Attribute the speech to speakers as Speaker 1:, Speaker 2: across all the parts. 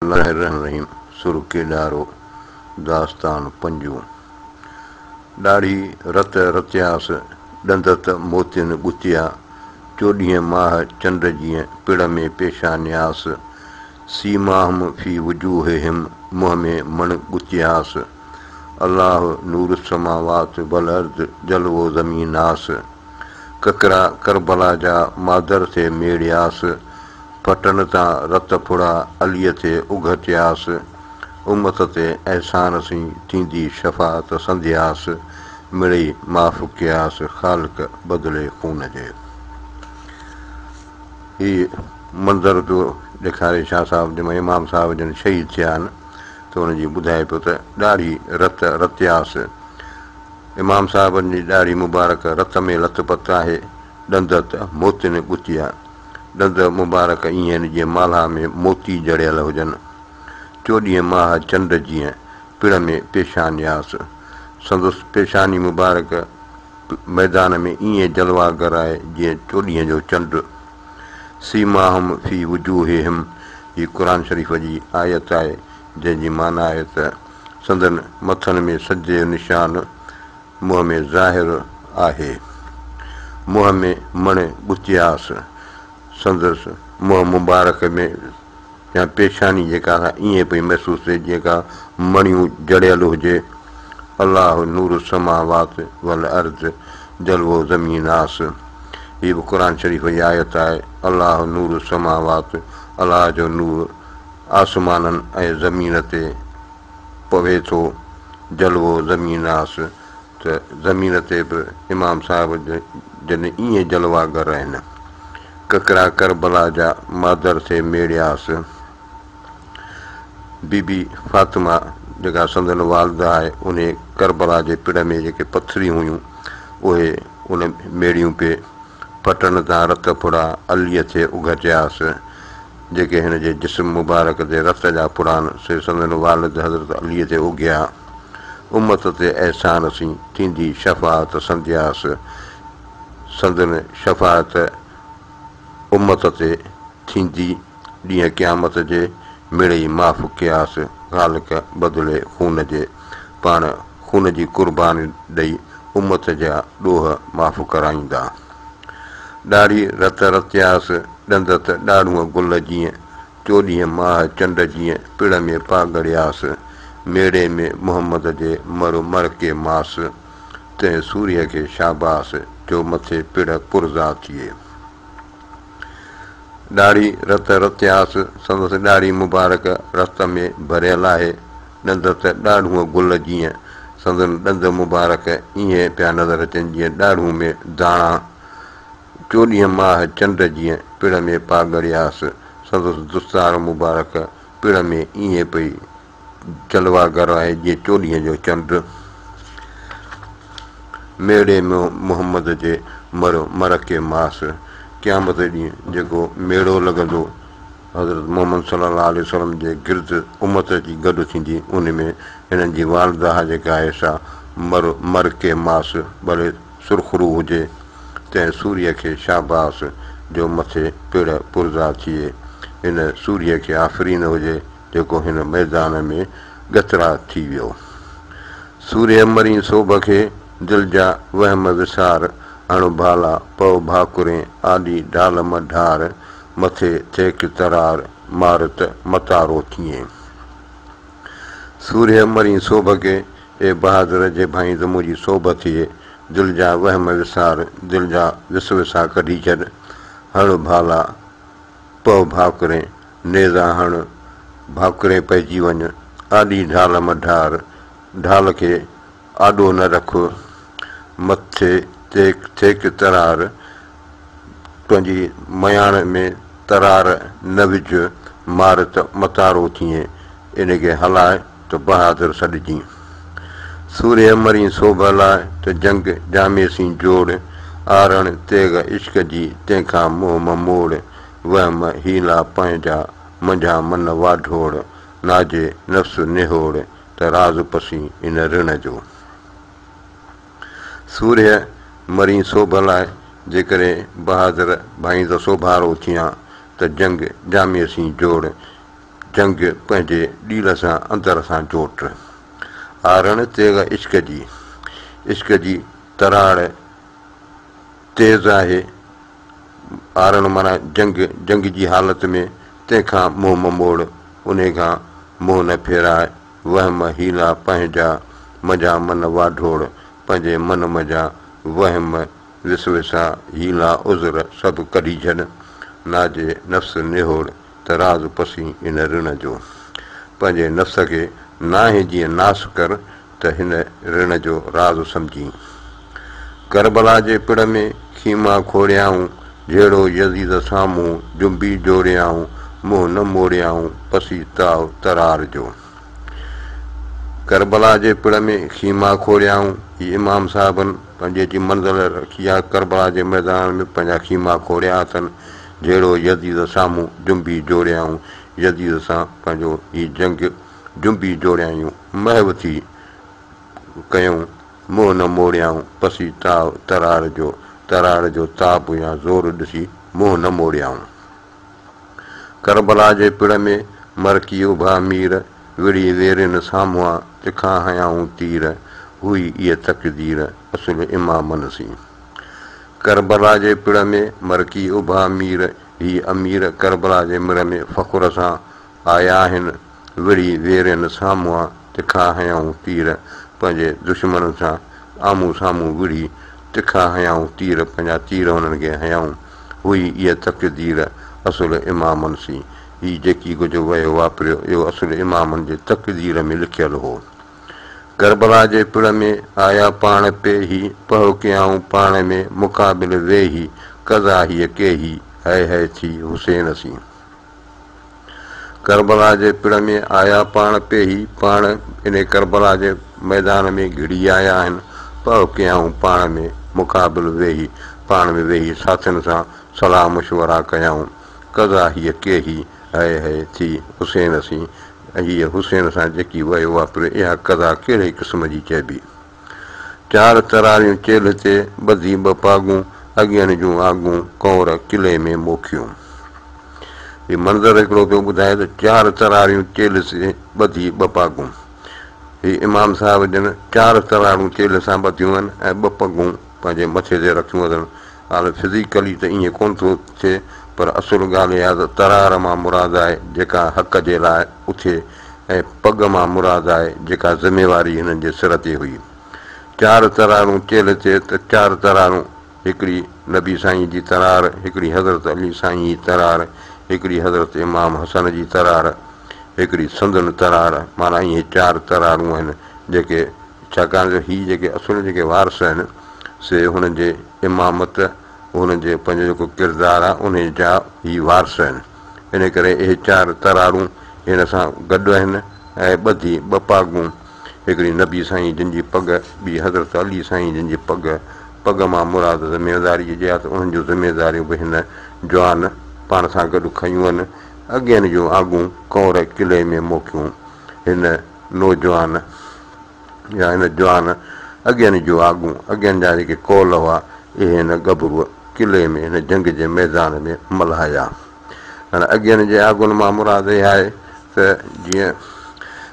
Speaker 1: الله الرحمن الرحيم سر ڪيڏارو داستان پنجون ڏاڙهي رت رتياس ڏند ته موتين ڳتيا چوڏهينء ماهه چنڊ جيئن پڙ ۾ پيشانياس سيماهم في وجوههم منهن ۾ مڻ ڳتياس الله نور السماوات والارض جلوو زميناس ڪڪرا ڪربلا جا مادر تي ميڙياس، ڦٽن تان رت ڦڙا عليء تي اگهٽياس، امت تي احسان سين ٿيندي شفاعت سندياس، مڙئي معاف ڪياس خالق بدلي خون جي. هي منظر پيو ڏيکاري شاهه صاحب جنهن ۾ امام صاحب جن شهيد ٿيا آهن ته ان جي ٻڌائي پيو ته ڏاڙهي رت رتياس، امام صاحبن جي ڏاڙهي مبارڪ رت ۾ لت پت آهي، ڏند ته موتين ڳتيا. ڏند مبارڪ ائين آهن جيئن مالها ۾ موتي جڙيل هجن. چوڏهين ماهه چنڊ جيئن پڙ ۾ پيشانياس. سندس پيشاني مبارڪ ميدان ۾ ائين جلوه گر آهي جيئن چوڏهينء جو چنڊ. سيماهم في وجوههم هي قرآن شريف جي آيت آهي جنهن جي معنيٰ آهي ته سندن مٿن ۾ سجدي جو نشان منهن ۾ ظاهر آهي. منهن ۾ مڻ ڳتياس، سندس منهن مبارڪ ۾ يا پيشاني جيڪا سا ائين پئي محسوس ٿئي جيئن ڪا مڻيون جڙيل هجي. الله نور السماوات والارض جلوو زمين آس. هي به قرآن شريف جي آيت آهي. الله نور السماوات الله جو نور آسمانن ۽ زمين تي پوي ٿو جلوو زمين آس ته زمين تي به امام صاحب جن ائين جلوا گر آهن. ڪڪرا ڪربلا جا مادر ٿي ميڙياس. بي بي فاطمه جيڪا سندن والده آهي انهي ڪربلا جي پڙ ۾ جيڪي پٿريون هيون اهي ان ميڙيون پي. ڦٽن تان رت ڦڙا عليء ٿي اگهٽياس، جيڪي هن جي جسم مبارڪ تي رت جا ڦڙان، سي سندن والد حضرت عليء تي اگهيا. امت تي احسان سين ٿيندي شفاعت سندياس، سندن شفاعت امت تي ٿيندي ڏينهن قيامت جي، مڙئي معاف ڪياس، خالق بدلي خون جي، پاڻ خون جي قرباني ڏئي امت جا ڏوهه معاف ڪرائيندا. ڏاڙهي رت رتياس، ڏند ته ڏاڙهونء گل جيئن، چوڏهينء ماهه چنڊ جيئن پڙ ۾ پاڳڙياس، ميڙي ۾ محمد جي مر مرڪي ماس، تنهن سورهيه کي شاباس، جو مٿي پڙ پرزا ٿئي. ڏاڙهي رت رتياس، سندس ڏاڙهي مبارڪ رت ۾ ڀريل آهي. ڏند ته ڏاڙهونء گل جيئن، سندن ڏند مبارڪ ائين پيا نظر اچن جيئن ڏاڙهون ۾ داڻا. چوڏهينء ماهه چنڊ جيئن پڙ ۾ پاڳڙياس، سندس دستار مبارڪ پڙ ۾ ائين پئي جلوه گر آهي جيئن چوڏهينء جو چنڊ. ميڙي ۾ محمد جي مر مرڪي ماس. قيامت ڏينهن جيڪو ميڙو لڳندو حضرت محمد صلي الله عليه وسلم جي گرد امت اچي گڏ ٿيندي ان ۾ هنن جي والده جيڪا آهي سا مر مرڪي ماس ڀلي سرخرو هجي تنهن سورهيه کي شاباس جو مٿي پڙ پرزا ٿئي. هن سورهيه کي آفرين هجي جيڪو هن ميدان ۾ ڳترا ٿي ويو. سورهيه مرين سوڀ کي، دل جا وهم وسار، هڻ ڀالا، پئو ڀاڪرين، آڏي ڍال م ڍار، مٿي ٿيڪ ترار، مار ته متارو ٿئين. سورهيه مرين سوڀ کي، اي بهادر جي ڀائين ته منهنجي سوڀ ٿئي، دل جا وهم وسار، دل جا وسوسا ڪڍي ڇڏ، هڻ ڀالا، پئو ڀاڪرين، نيزا هڻ، ڀاڪرين پئجي وڃ، آڏي ڍال م ڍار، ڍال کي آڏو نه رک، مٿي تيڪ ٿيڪ ترار، تنهنجي مياڻ ۾ ترار نه وجهه، مار ته متارو ٿئين، ان کي هلاء ته بهادر سڏجين. سورهيه مرين سوڀ لاء ته جنگ جامي سين جوڙ، آرڻ تيغ عشق جي تنهن کان منهن م موڙ، وهم حيلا پنهنجا منجهان من واڍوڙ، ناجي نفس نهوڙ ته راز پسين ان رڻ جو. سورهيه مرين سوڀ لاء جيڪڏهن بهادر ڀائين ته سوڀارو ٿيان ته جنگ جامي سين جوڙ. جنگ پنهنجي ڏيل سان اندر سان جوٽ. آ رڻ تيغ عشق جي، عشق جي تراڙ تيز آهي، آرڻ معنيٰ جنگ، جنگ جي حالت ۾ تنهن کان منهن م موڙ، انهي کان منهن نه ڦيراء، وهم حيلا پنهنجا منجهان من واڍوڙ، پنهنجي من منجهان وهم، وسوسا، حيلا، عذر سڀ ڪڍي ڇڏ، ناجي نفس نهوڙ ته راز پسين ان رڻ جو. پنهنجي نفس کي ناهي جيئن ناس ڪر ته هن رڻ جو راز سمجهين. ڪربلا جي پڙ ۾ خيما کوڙيائون، جهيڙو يزيد سامهون جنبي جوڙيائون، منهن نه موڙيائون، پسي تاء ترار جو. ڪربلا جي پڙ ۾ خيما کوڙيائون، هي امام صاحبن پنهنجي اچي منزل رکي آ، ڪربلا جي ميدان ۾ پنهنجا خيما کوڙيا اٿن، جهيڙو يزيد سامهون جنبي جوڙيائون، يزيد سان پنهنجو هي جنگ جنبي جوڙيائيون، محو ٿي ڪيائون، منهن نه موڙيائون، پسي تاء ترار جو، ترار جو تاب يا زور ڏسي منهن نه موڙيائون. ڪربلا جي پڙ ۾ مرڪي اڀا مير، وڙهي ويرين سامهان تکا هنيائون تير، هئي ايء تقدير اصل امامن سين. ڪربلا جي پڙ ۾ مرڪي اڀا مير، هي امير ڪربلا جي مڙ ۾ فخر سان آيا آهن، وڙهي ويرين سامهون تکا هنيائون تير، پنهنجي دشمنن سان آمهون سامهون وڙهي تکا هنيائون تير، پنهنجا تير هنن کي هنيائون، هئي ايء تقدير اصل امامن سين، هي جيڪي ڪجهه وهيو واپريو، اهو اصل امامن جي تقدير ۾ لکيل هو. ڪربلا جي پڙ ۾ آيا پاڻ پيهي، پهه ڪيائون پاڻ ۾ مقابل ويهي، قضا هيء ڪيهي، هئي هئي ٿي حسين سين. ڪربلا جي پڙ ۾ آيا پاڻ پيهي، پاڻ انهي ڪربلا جي ميدان ۾ گهڙي آيا آهن، پهه ڪيائون پاڻ ۾ مقابل ويهي، پاڻ ۾ ويهي ساٿين سان صلاح مشورا ڪيائون، قضا هيء ڪيهي، هئي هئي ٿي حسين سين، هيء حسين سان جيڪي وهيو واپريو اها قضا ڪهڙي قسم جي چئبي؟ چار تراريون چيلهه تي ٻڌي ٻه پاڳون، اڳين جون آڳون ڪنور قلعي ۾ موکيون. هي منظر هڪڙو پيو ٻڌائي ته چار تراريون چيلهه سي ٻڌي ٻه پاڳون. هي امام صاحب جن چار ترارون چيلهه سان ٻڌيون آهن ۽ ٻه پڳون پنهنجي مٿي تي رکيون اٿن. هاڻ فزيڪلي ته ائين ڪونه ٿو ٿئي پر اصل ڳالهه اها ته ترار مان مراد آهي جيڪا حق جي لاء اٿي ۽ پڳ مان مراد آهي جيڪا ذميواري هنن جي سر تي هئي. چار ترارون چيلهه تي ته چار ترارون، هڪڙي نبي سائين جي ترار، هڪڙي حضرت علي سائين جي ترار، هڪڙي حضرت امام حسن جي ترار، هڪڙي سندن ترار، معنيٰ اهي چار ترارون آهن جيڪي ڇاڪاڻ جو هي جيڪي اصل جيڪي وارث آهن سي هنن جي امامت هنن جي پنهنجو جيڪو ڪردار آهي انهي جا هي وارث آهن. ان ڪري اهي چار ترارون هن سان گڏ آهن ۽ ٻڌي ٻه پاڳون، هڪڙي نبي سائين جن جي پڳ، ٻي حضرت علي سائين جن جي پڳ. پڳ مان مراد ذميواريء جي آهي ته انهن جون ذميواريون به هن جوان پاڻ سان گڏ کنيون آهن. اڳين جون آڳون ڪنور قلعي ۾ موکيون. هن نوجوان يا هن جوان اڳين جون آڳون، اڳين جا جيڪي قول هئا، اهي هن ڳڀروء قلعي ۾ هن جنگ جي ميدان ۾ ملهايا. هاڻي اڳين جي آڳن مان مراد اها آهي ته جيئن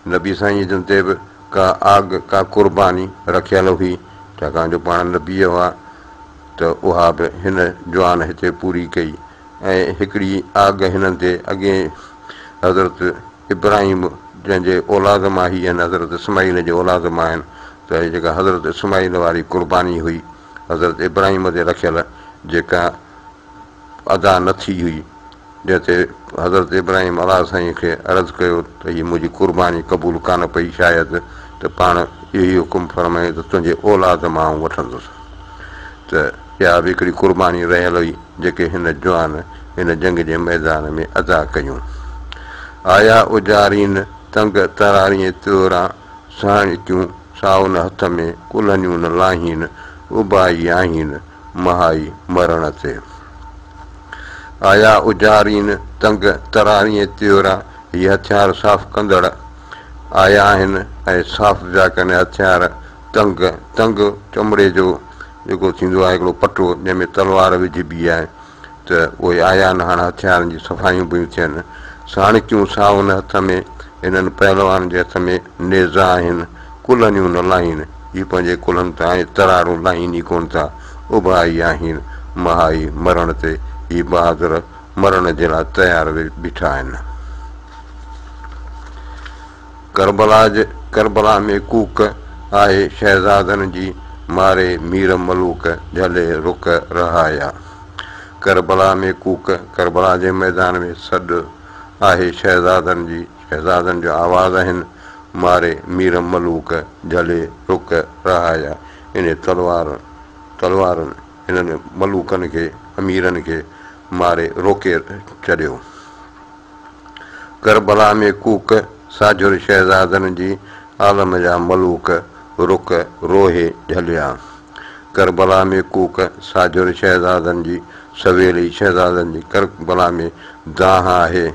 Speaker 1: نبي سائينء جن تي به ڪا آڳ، ڪا قرباني رکيل هئي، ڇاڪاڻ جو پاڻ نبي هئا ته اها به هن جوان هتي پوري ڪئي ۽ هڪڙي آڳ هنن تي اڳين حضرت ابراهيم جنهن جي اولاد مان هي آهن، حضرت اسماعيل جي اولاد مان آهن ته هي جيڪا حضرت اسماعيل واري قرباني هئي حضرت ابراهيم تي رکيل جيڪا ادا نه ٿي هئي جنهن تي حضرت ابراهيم الله سائين کي عرض ڪيو ته هي منهنجي قرباني قبول ڪانه پئي شايد ته پاڻ اهو ئي حڪم فرمايو ته تنهنجي اولاد مان آئون وٺندس ته اها به هڪڙي قرباني رهيل هئي جيڪي هن جوان هن جنگ جي ميدان ۾ ادا ڪيون. آيا اجارين تنگ ترارين توران ساڻڪيون سائو نه هٿ ۾ ڪلهنيون نه لاهين اڀائي آهين مهائي مرڻ تي. آيا اجارين تنگ ترارين تيورا هي هٿيار صاف ڪندڙ آيا آهن ۽ صاف پيا ڪن هٿيار تنگ تنگ چمڙي جو جيڪو ٿيندو آهي هڪڙو پٽو جنهن ۾ تلوار وجهبي آهي ته اهي آيا آهن هاڻ هٿيارن جي صفايون پيون ٿين ساڻڪيون ساون هٿ ۾، هنن پهلوان جي هٿ ۾ نيزا آهن، ڪلهنيون نه لاهين، هي پنهنجي ڪلهن تان اهي ترارون لاهين ئي ڪونه ٿا، اڀا ئي آهين، مهائي مرڻ تي هي بهادر مرڻ جي لاء تيار بيٺا آهن. ڪربلا جي ڪربلا ۾ ڪوڪ آهي شهزادن جي، ماري مير ملوڪ جهلي رڪ رهايا. ڪربلا ۾ ڪوڪ، ڪربلا جي ميدان ۾ سڏ آهي شهزادن جي، شهزادن جو آواز آهن، ماري مير ملوڪ جهلي رڪ رهايا. انهي تلوار تلوارن هنن ملوڪن کي، اميرن کي، ماري روڪي ڇڏيو. ڪربلا ۾ ڪوڪ، ساجهر شهزادن جي، عالم جا ملوڪ، رڪ روهي جهليا. ڪربلا ۾ ڪوڪ، ساجهر شهزادن جي، سويل ئي شهزادن جي ڪربلا ۾ دانهن آهي،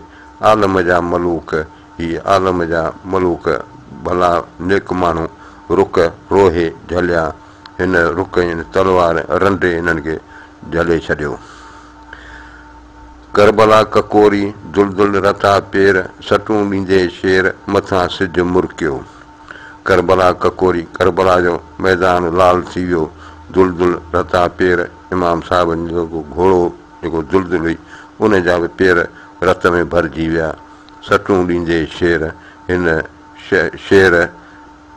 Speaker 1: عالم جا ملوڪ، هي عالم جا ملوڪ، ڀلا نيڪ ماڻهو، رڪ روهي جهليا، هن رڪ يعني تلوار رنڊي هنن کي جهلي ڇڏيو. ڪربلا ڪڪوري، دلدل رتا پير، سٽون ڏيندي شير، مٿان سج مرڪيو. ڪربلا ڪڪوري، ڪربلا جو ميدان لال ٿي ويو، دلدل رتا پير، امام صاحب جو گهوڙو جيڪو دلدل هئي، ان جا به پير رت ۾ ڀرجي ويا، سٽون ڏيندي شير، هن شير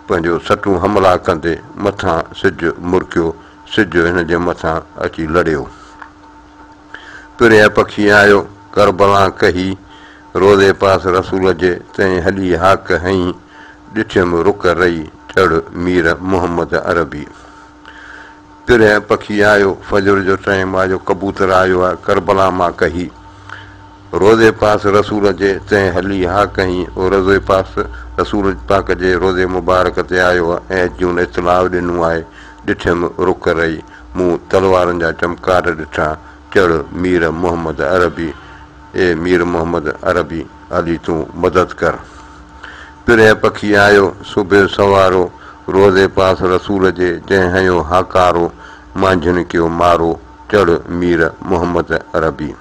Speaker 1: پنهنجو سٽون حملا ڪندي مٿان سج مرڪيو، سج هن جي مٿان اچي لڙيو. پرينء پکي آيو، ڪربلان ڪهي، روضي پاس رسول جي، تنهن هلي هاڪ هنئي، ڏٺيم رڪ رئي، چڙهه مير محمد عربي. پرينء پکي آيو، فجر جو ٽائيم آ جو ڪبوتر آيو آ، ڪربلا مان ڪهي، روضي پاس رسول جي، تنهن هلي هاڪ هنئي، او روضي پاس رسول پاڪ جي روضي مبارڪ تي آيو آ، ۽ اچي ان اطلاع ڏنو آهي، ڏٺيم رڪ رئي، مون تلوارن جا چمڪاٽ ڏٺا، چڙهه مير محمد عربي، اي مير محمد عربي، علي تون مدد ڪر. پرهه پکي آيو، صبح سوارو، روضي پاس رسول جي، جنهن هنيو هاڪارو، مانجهن ڪيو مارو، چڙهه مير محمد عربي.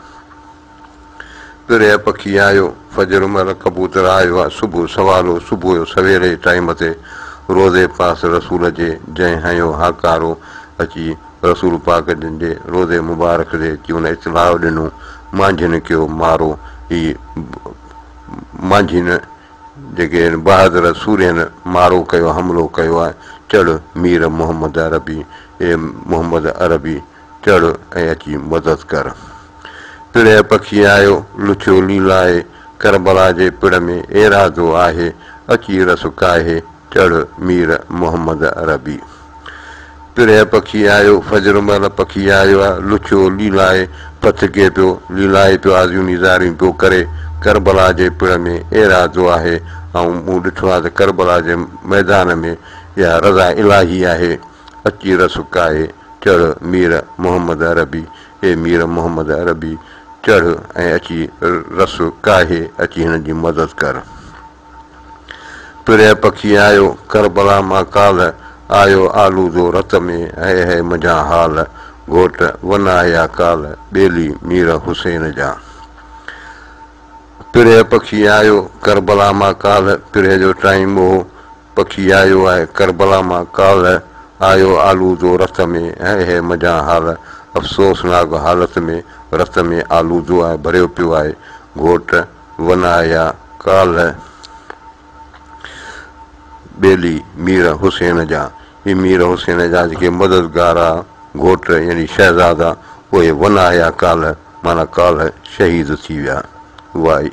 Speaker 1: پرهه پکي آيو، فجر مهل ڪبوتر آيو آ، صبح سوالو، صبح جو سوير جي ٽائيم تي، روضي پاس رسول جي، جنهن هنيو هاڪارو، اچي رسول پاڪ جن جي روضي مبارڪ تي اچي ان اطلاع ڏنو، مانجهين ڪيو مارو، هي مانجهين جيڪي هن بهادر سورهين مارو ڪيو، حملو ڪيو آ، چڙهه مير محمد عربي، اي محمد عربي! چڙهه ۽ اچي مدد ڪر. پڙهه پکي آيو، لڇيو ليلائي، ڪربلا جي پڙ ۾ ايرادو آهي، اچي رس ڪاهي، چڙهه مير محمد عربي. پڙهه پکي آيو، فجر مهل پکي آيو آ، لڇيو ليلائي، ڦٿڪي پيو، ليلائي پيو آزيون نيزاريون پيو ڪري، ڪربلا جي پڙ ۾ ايرادو آهي، آئون مون ڏٺو آ ته ڪربلا جي ميدان ۾ اها رضا الاهي آهي، اچي رس ڪاهي، چڙهه مير محمد عربي، اي مير محمد عربي! چڙهه ۽ اچي رس ڪاهي اچي هن جي مدد ڪر. پرهه پکي آيو ڪربلا مان ڪالهه، آيو آلودو رت ۾ هئي هئي منجهان حال، گهوٽ وناهيا ڪالهه، ٻيلي مير حسين جا. پرهه پکي آيو ڪربلا مان ڪالهه، پرهه جو ٽائيم هو، پکي آيو آهي ڪربلا مان ڪالهه، آيو آلودو رت ۾، هئي هئي منجهان حال، افسوسناڪ حالت ۾، رت ۾ آلودو آهي، ڀريو پيو آهي، گهوٽ وناهيا ڪالهه، ٻيلي مير حسين جا، هي مير حسين جا جيڪي مددگار آ، گهوٽ يعني شهزادا، اهي وناهيا ڪالهه، معنيٰ ڪالهه شهيد ٿي ويا. وائي.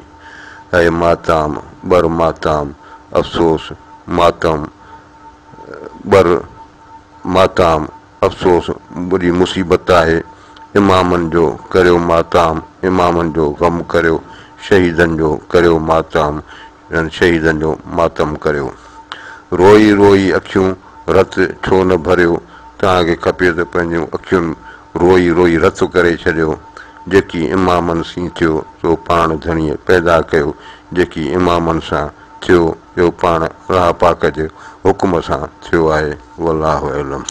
Speaker 1: اي ماتام، ٻر ماتام، افسوس، ماتم، ٻر ماتام، افسوس، وڏي مصيبت آهي، امامن جو ڪريو ماتام، امامن جو غم ڪريو، شهيدن جو ڪريو ماتام، انهن شهيدن جو ماتم ڪريو. روئي روئي اکيون رت ڇو نه ڀريو، توهان کي کپي ته پنهنجون اکين روئي روئي رت ڪري ڇڏيو. جيڪي امامن سين ٿيو، سو پاڻ ڌڻيء پيدا ڪيو، جيڪي امامن سان ٿيو، اهو پاڻ الله پاڪ جي حڪم سان ٿيو آهي. والله اعلم.